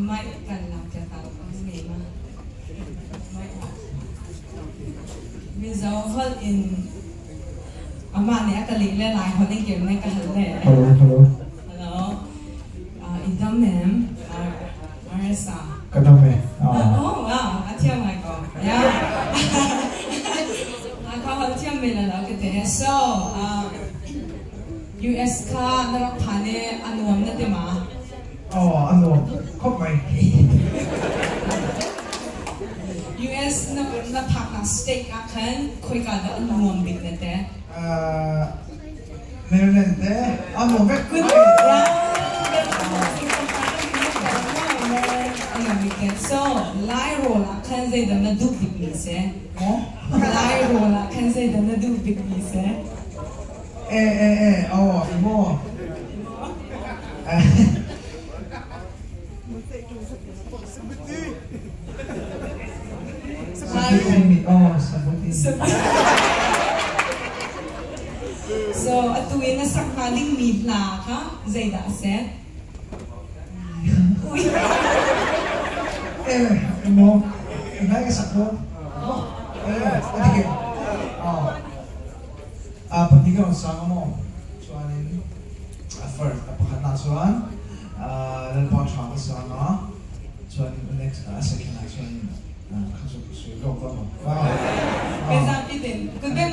Mic kan lak piak ta lo ngei ma. Mic Mizo holh in amah nih a ka leh le Lai holh in kem ne ka hal le. Hello, hello. Hello. In dam em? Marisa. Ka dam e. Oh, wow. A thiam ngai ko. Yeah. Ka holh thiam me la lo ka te. So, US kha na rak phan i a nuam na ti ma? Oh, a nuam khop mai. US na na phaknak state ah khan khoika dah a nuam bik na te? Maryland te a nuam vek. Good. So, Lai rawl ah khan zeidah na duh bik mi si? Lai rawl ah khan zeidah na duh bik mi si? Eh eh eh oh mo. Oh, sabuti. So, atu in na sak hnga dingmi hla kha zeidah a si? Ui. Eh, mo, ngai ka sak ko. Eh, ati Oh. Pahnih ka sang maw? Chuan in a first a pakhat na chuan Lalpa tha ka sang a chuan next a second ah chuan kha su sui lo ka mo. Ke zapi tin. Kun be.